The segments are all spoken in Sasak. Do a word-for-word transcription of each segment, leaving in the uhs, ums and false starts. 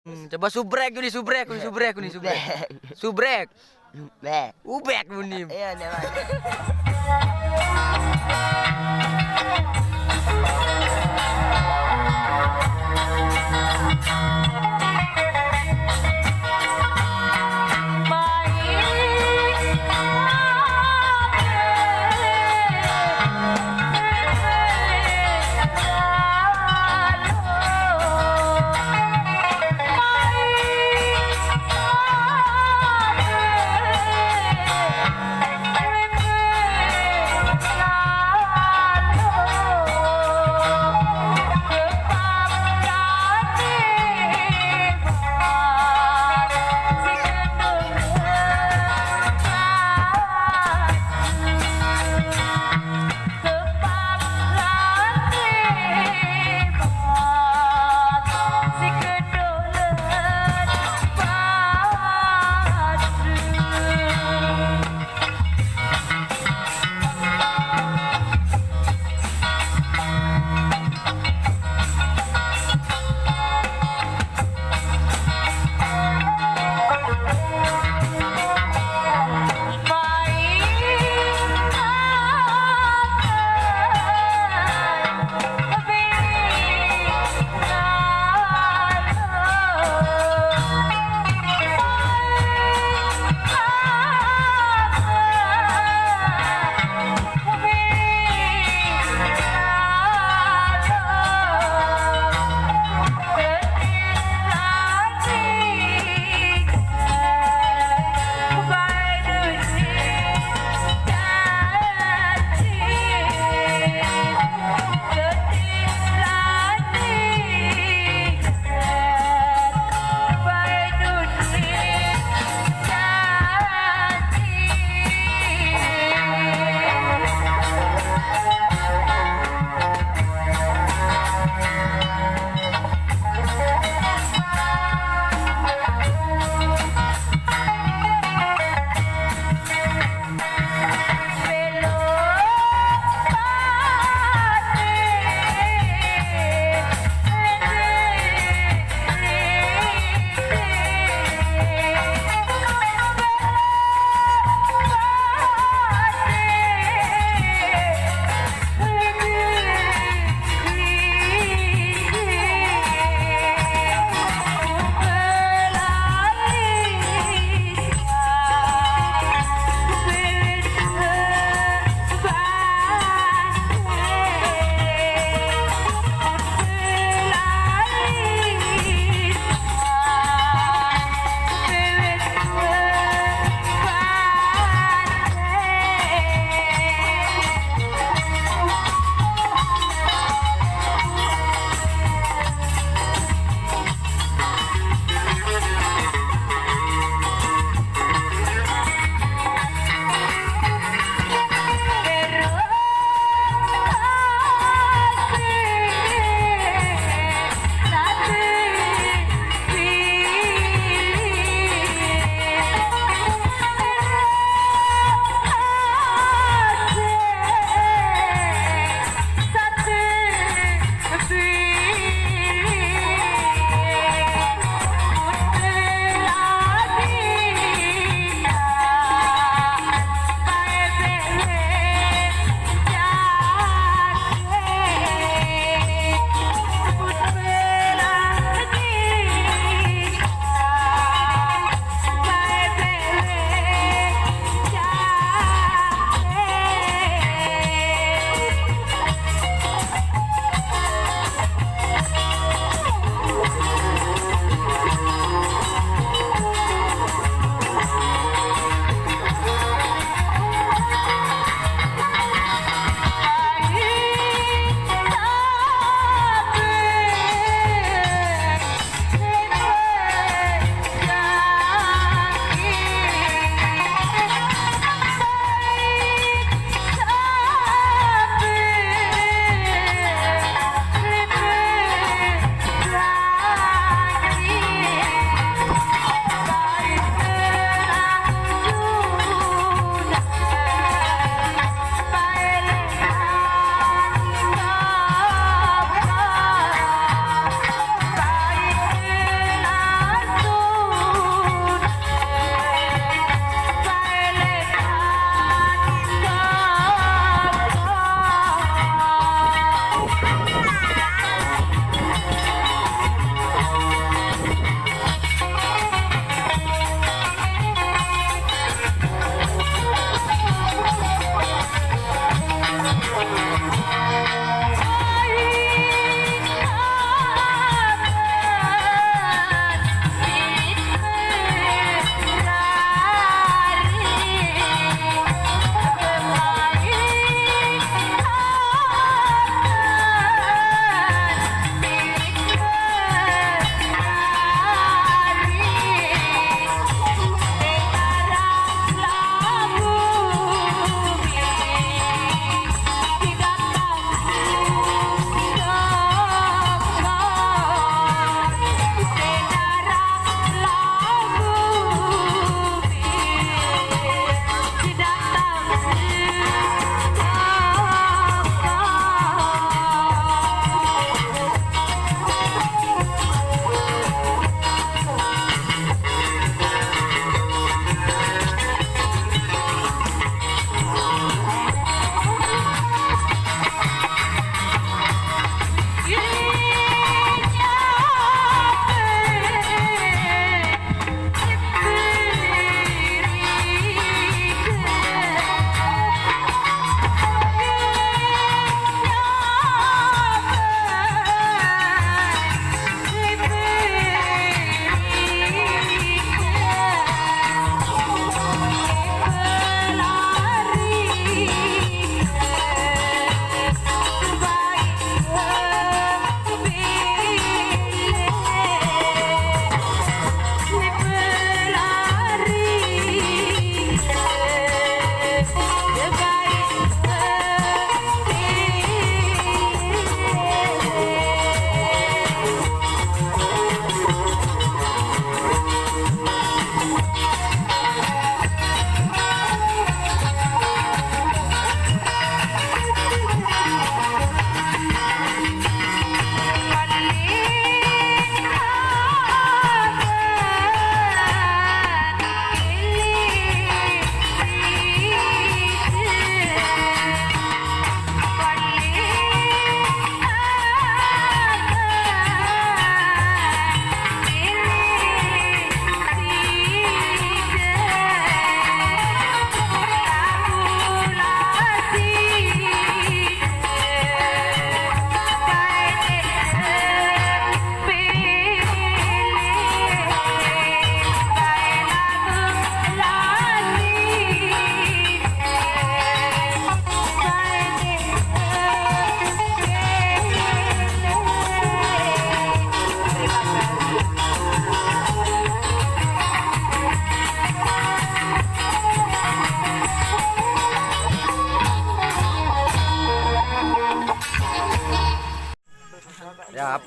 Hmm, coba subrek ni, subrek ni, subrek ni, subrek. Subrek. Beh. Ubek ni. Iya, dah.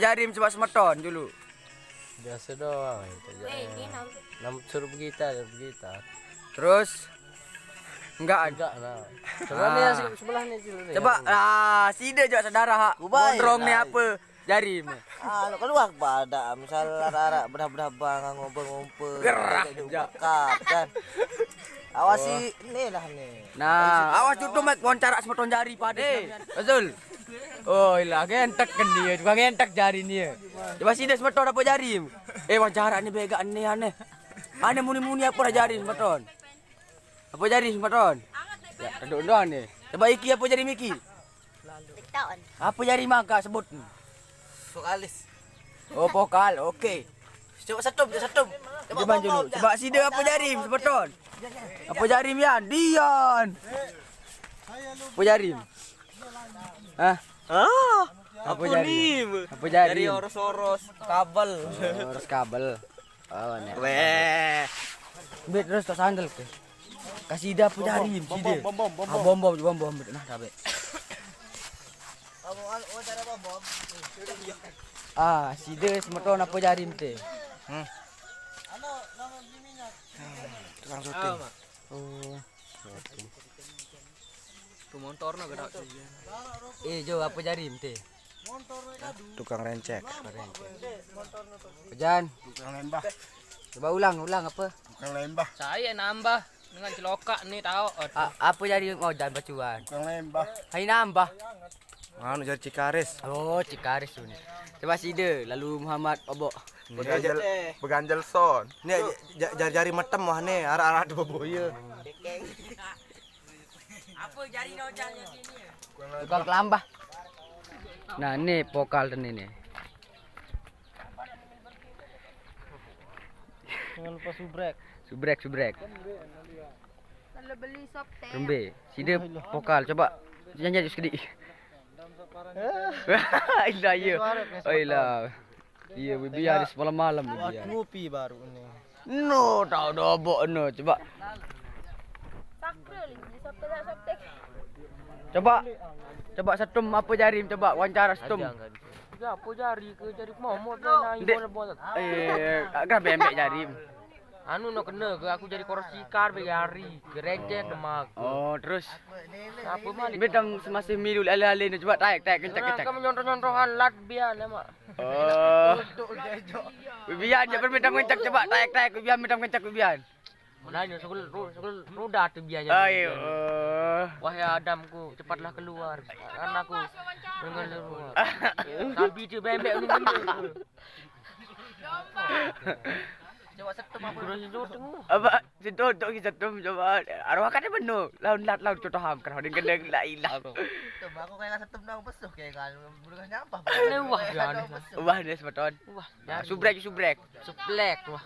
Jarim sebab semeton dulu. Biasa doang itu. Weh, ini nam- nam suruh begitar, suruh begitar. Terus enggak. Enggak lah. Coba ni yang se- sebelah ni dulu ni. Coba ah, sida juga saudara hak. Kubai, gondrong ni lah. Apa? Jarim. Ah, lu keluar pada misal arak-arak berabah-berabah ngompe-ngompe. Gerah, jak. Kan. Awasi ni lah ni. Nah, awas tutup mic wawancara semeton jari pada. Betul. Oh, ilah ngentek kan dia, juga ngentek jari ni. Coba sida semeton apa jari? Eh, wawancara ni begak aneh-aneh. Aneh muni-muni apa dah jari semeton? Apa jari semeton? Ya, duduk doang ni. Coba iki apa jari Miki? Beton. Apa jari mangka sebut? Vokalis. Oh, vokal. Okey. Coba setum, coba setum. Coba bom, dulu. Coba sida apa jari semeton? Apa jari Mian? Dian. Apa jari? Hah? Ah, apa jari? Apa jari? Jari oros-oros kabel. Oros kabel. Oh, nek. Weh. Mbet terus tak sandal ke. Kasih dah apa jari, bom, bom, sida. Bom, bom, bom, bom, ah, bom, bom, bom, bom. Nah, dah, Bek. Ah, sida semeton apa jari mte? Hmm. Tukang syuting. Oh. Syuting. Tu montor no gerak tu. Eh, Jo, apa jari mte? Tukang rencek. Pejan. Tukang lembah. Coba ulang, ulang apa? Tukang lembah. Saya nambah dengan celokak ni tahu. A- apa jari ngojan bacuan? Tukang lembah. Hai nambah. Anu jari Cikaris. Oh, Cikaris tu ni. Coba sida lalu Muhammad Obok. Beganjel, beganjel son. Ni ja- jari-jari metem wah ni, arak-arak tu boboya. Apa jari no jari sini? Tukang kelambah. Nah, ni pokal dan ini. Jangan lupa subrek. Subrek, subrek. Kalau beli softtek. Rembe. Sida pokal coba. Jangan jadi sekedi. Ilah ya. Oh ilah. Iya, Bibian semalam-malam Bibian. Ngopi baru ni. No, tahu dobok no. Coba. Coba. Coba setum apa jari coba wawancara setum. Ya, apa jari ke jari momot. Dek. Eh, agak bembek jari. Anu no kena ke aku jadi koros cikar be jari, gerencet demak. Oh, terus apa mah? Bintang semasih milu alih-alih ni coba taik taik kencak kencak. Kamu nyontoh-nyontohan lat biar lah mak. Oh. Bibian je minta kencak coba taik taik bibian minta kencak bibian. Menanya sekul sekul roda tu biar. Ayo. Wahai Adamku, cepatlah keluar karena aku dengan keluar. Tapi tu bembek ni. Coba setum apa? Apa? Situ untuk kita setum coba. Arwah kan benar. Lawan lat lawan contoh ham kerana dia kena la ilah. Coba aku kayak setum dah besuh kayak kan. Bukan nyampah. Wah dia. Wah dia sebeton. Wah. Subrek subrek. Sublek wah.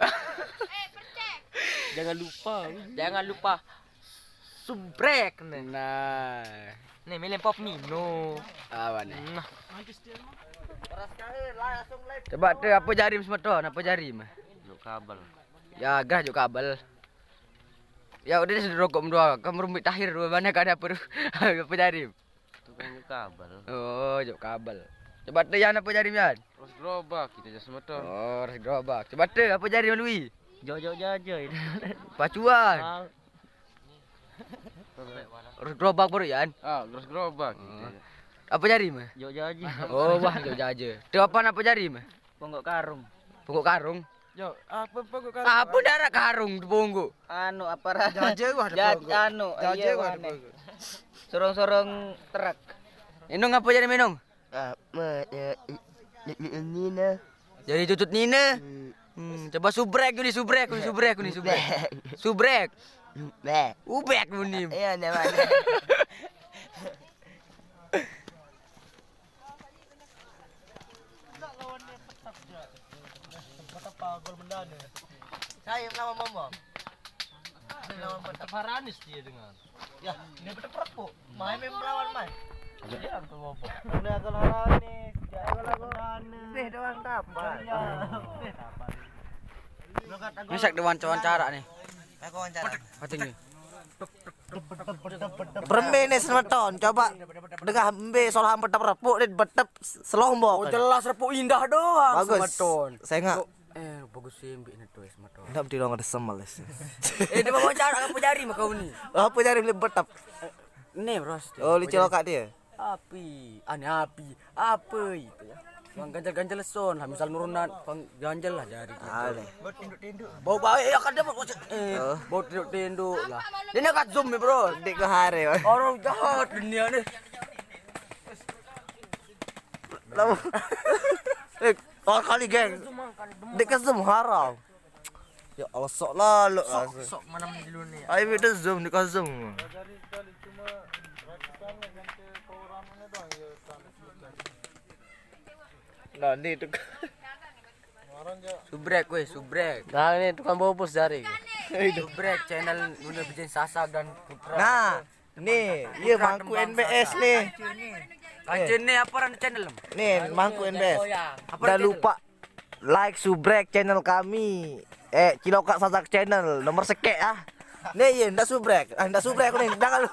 Jangan lupa. Jangan lupa. Subrek nih. Nah. Nih milih pop mino. Apa nih? Nah. Coba tu apa jarim semeton? Apa jarim? Juk kabel. Ya, gerah juk kabel. Ya udah deh rokok dua. Kamu rumit takhir dua mana kada apa tu? Apa jarim? Tukang juk kabel. Oh, juk kabel. Coba tu Yan apa jarim Yan? Terus gerobak kita je semeton. Oh, terus gerobak. Coba tu apa jarim Lui? Jok-jok jaja itu. Pacuan. Terus gerobak baru Yan. Ah, terus gerobak. Apa jari mah? Jok jaja. Oh, wah jok jaja. Tu apa apa jari mah? Ponggok karung. Ponggok karung. Yo, apa ponggok karung? Apa darah karung tu ponggok? Anu apa ra? Jaja wah ada ponggok. Anu jaja wah ada ponggok. Sorong-sorong truk. Minum apa jadi minum? Ah, ma, ya, i- i- i- Nina. Jadi tutut Nina. Hmm. Hmm, coba subrek ni subrek ni subrek ni subrek. Subrek. Beh. Ubek ni. Iya, nama. Saya lawan Momo. Lawan Petep Haranis dia dengan. Ya, ini Petep Perepuk. Main main melawan main. Dia lawan Momo. Udah kalau Haranis, dia lawan Petep Haranis. Beh doang dapat. Iya. Beh dapat. Ngesak dewan wawancara nih. Aku wawancara. Pating nih. Berembe ni semeton, coba dengah embe solah betep repuk, dia betep selombok. Oh, jelas repuk indah doang. Bagus. Semeton. Saya enggak. Eh, bagus sih, ambil ni tu, semeton. Enggak, berarti orang ada semal, sih. Eh, dia bawa jarak apa jari mah kau ni? Apa jari boleh betep? Ni, bros. Oh, lu celokak dia. Api, ane api, apa itu ya? Bang ganjel-ganjel son lah, misal nurunan, bang ganjel lah jari gitu. Ale. Bau baik ya kan dia mau, eh, bau tinduk-tinduk lah. Dia nak kat zoom ni, bro. Dik ke hari, Bang. Orang jahat dunia ni. Lalu. Eh, kau kali, geng. Dik ke zoom haram. Ya Allah, sok lalu. Sok, sok mana dulu ni. Ayo, kita zoom, dik ke zoom. Nah, ni tu. Subrek weh, subrek. Nah, ni tukang bobos jari. Subrek channel Nuna Bijen Sasak dan Putra. Nah, ni, iya, mangku N B S ni. Kancil ni apa orang channel? Ni, mangku N B S. Jangan lupa like, subrek channel kami. Eh, Cilokak Sasak Channel nomor sekek ah. Ni, iya, ndak subrek. Ah, ndak subrek aku ni. Jangan lu.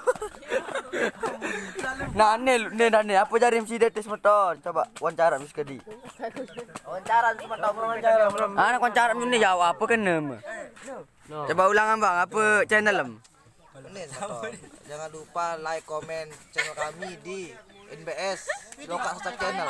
Nah, ni, ni dah ni. Apa jari M C Detis meton? Coba wawancara M C Kedi. Wawancara M C meton, wawancara. Ah, nak wawancara ni jawab apa kena mah? Coba ulang, Bang, apa channel em? Ni, meton. Jangan lupa like, komen channel kami di N B S Cilokak Sasak Channel.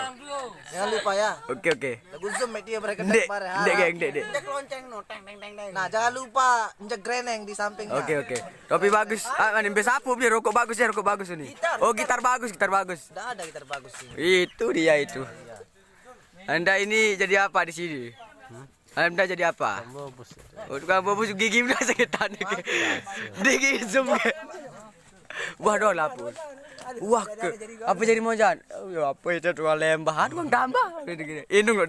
Jangan lupa ya. Oke, oke. Lagu zoom dia mereka. Ndek, kemarin. Ndek, geng, ndek, ndek. Cek lonceng no, teng teng teng teng. Nah, jangan lupa injek greneng di sampingnya. Oke, oke. Topi bagus. Ah, mana bes apa beli rokok bagus ya, rokok bagus ini. Gitar, oh, gitar. Gitar bagus, gitar bagus. Ndak ada gitar bagus sih. Itu dia itu. Anda ini jadi apa di sini? Anda jadi apa? Tukang bobos. Oh, tukang bobos gigi udah sakitan. Gigi zoom. Wah, doh lapun. Wah, ke apa jadi mojan? Oh, ya apa itu tukang lembah, tukang tambah. Gini, gini. Indung lo.